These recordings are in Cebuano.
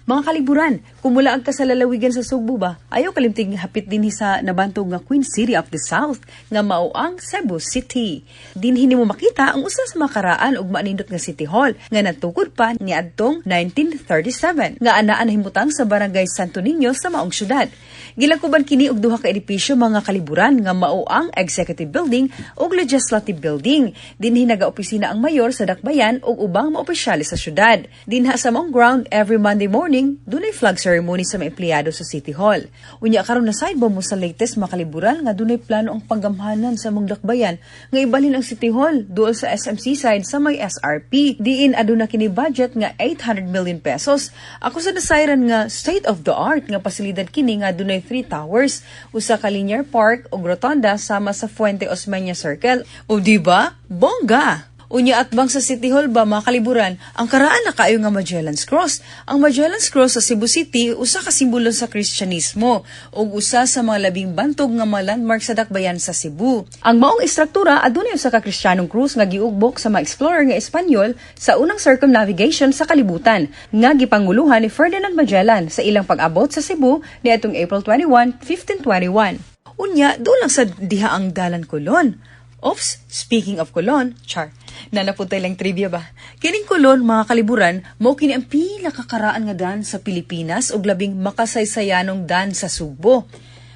Mga kaliburan, kung mulaag ka sa lalawigan sa Sugbo ba, ayaw kalimtig hapit dinhi sa nabantog nga Queen City of the South nga mao ang Cebu City. Dinhi nimo makita ang usa sa makaraan ug maanindot nga City Hall nga natukod pa niadtong 1937 nga anaa nahimutang sa Barangay Santo Niño sa maong syudad. Gilangkuban kini og duha ka edipisyo, mga kaliburan, nga mao ang Executive Building ug Legislative Building. Dinhi nagaopisina ang mayor sa dakbayan ug ubang mga opisyales sa syudad. Dinha sa maong ground, every Monday morning, dunay flag ceremony sa mga empleyado sa City Hall. Unya karon na sidebar mo sa latest, mga kaliburan, nga dunay plano ang panggamhanan sa maong dakbayan nga ibalhin ang City Hall duol sa SM Seaside sa may SRP. Diin aduna kini budget nga 800 million pesos. Ako sa nasayran nga state of the art nga pasilidad kini nga dunay three towers, usa ka linear park ug rotonda sama sa Fuente Osmeña Circle. O di ba? Bongga! Unya atbang sa City Hall ba, mga kaliburan, ang karaan na kaayo nga Magellan's Cross. Ang Magellan's Cross sa Cebu City usa ka simbolo sa Kristyanismo ug usa sa mga labing bantog nga mga landmark sa dakbayan sa Cebu. Ang maong istruktura adunay usa ka Kristiyanong krus nga giugbok sa mga explorer nga Espanyol sa unang circumnavigation sa kalibutan nga gipanguluhan ni Ferdinand Magellan sa ilang pag-abot sa Cebu niadtong April 21, 1521. Unya, duol lang sa diha ang Dalan Colon. Oops, speaking of Colon, char, nanaputay lang trivia ba? Kining Colon, mga kaliburan, mao kini ang pinakakaraan nga dan sa Pilipinas ug labing makasaysayanong dan sa Sugbo.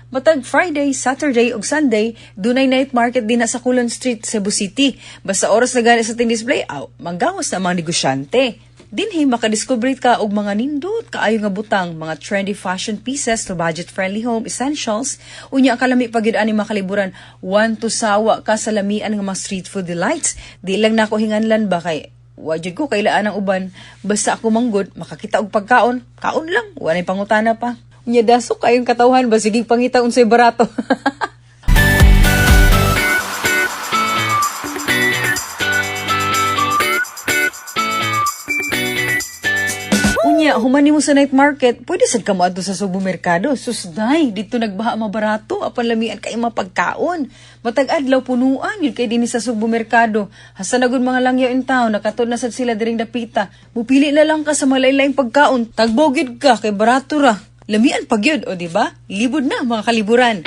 Matag Friday, Saturday ug Sunday, dunay night market din na sa Colon Street, Cebu City. Basta oras na gani sa ting display, aw, manggawas na mga negosyante. Dinhi makadiskubre ka og mga nindot kaayo nga butang, mga trendy fashion pieces to budget-friendly home essentials. Unya ang kalami pa gyud ani, mga kaliburan, one to sawa ka sa lamian nga mga street food delights. Di lang nako hinganlan ba kay wa jud ko kailaan ang uban. Basta ako manggod, makakita og pagkaon, kaon lang, wa nay pangutana pa. Unya dasok kayong katawhan ba, sige pangita unsay barato. Unya, human nimo sa night market, pwede sad ka moadto sa Sugbo Merkado. Susday, dito nagbaha mabarato, apan lamian kay mapagkaon. Matag adlaw punuan yun kay dinhi sa Sugbo Merkado. Hasta na gud mga langyaw in town, nakatod na sad sila diring dapita. Mupili na lang ka sa malaylayng pagkaon, tagbo gyud ka kay barato ra. Lamian pa gyud, o di ba? Libod na, mga kaliburan.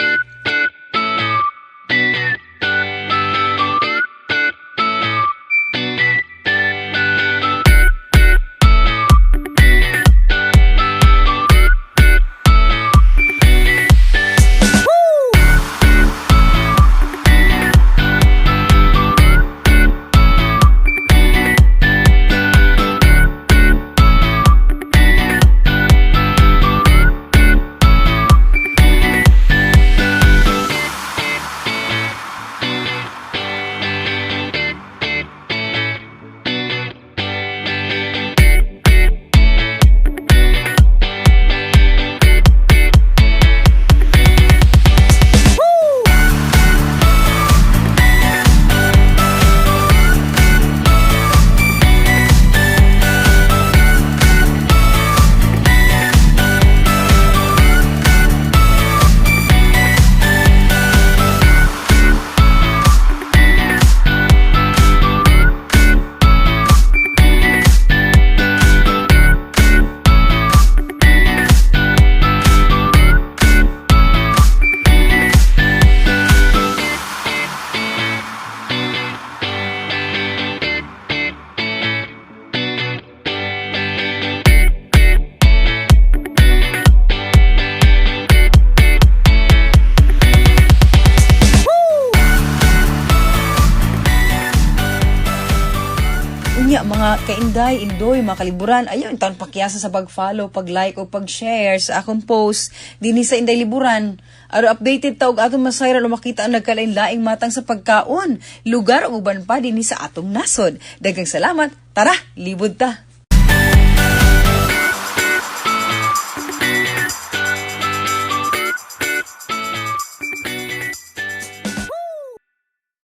Unya mga kainday, indoy, mga kaliburan, ayaw taon pakyasa sa pag-follow, pag-like o pag-share sa akong post dinhi sa Inday Liburan. Aron updated ta og atong masayran o makita ang nagkalain-laing matang sa pagkaon, lugar o uban pa dinhi sa atong nasod. Daghang salamat. Tara, libod ta.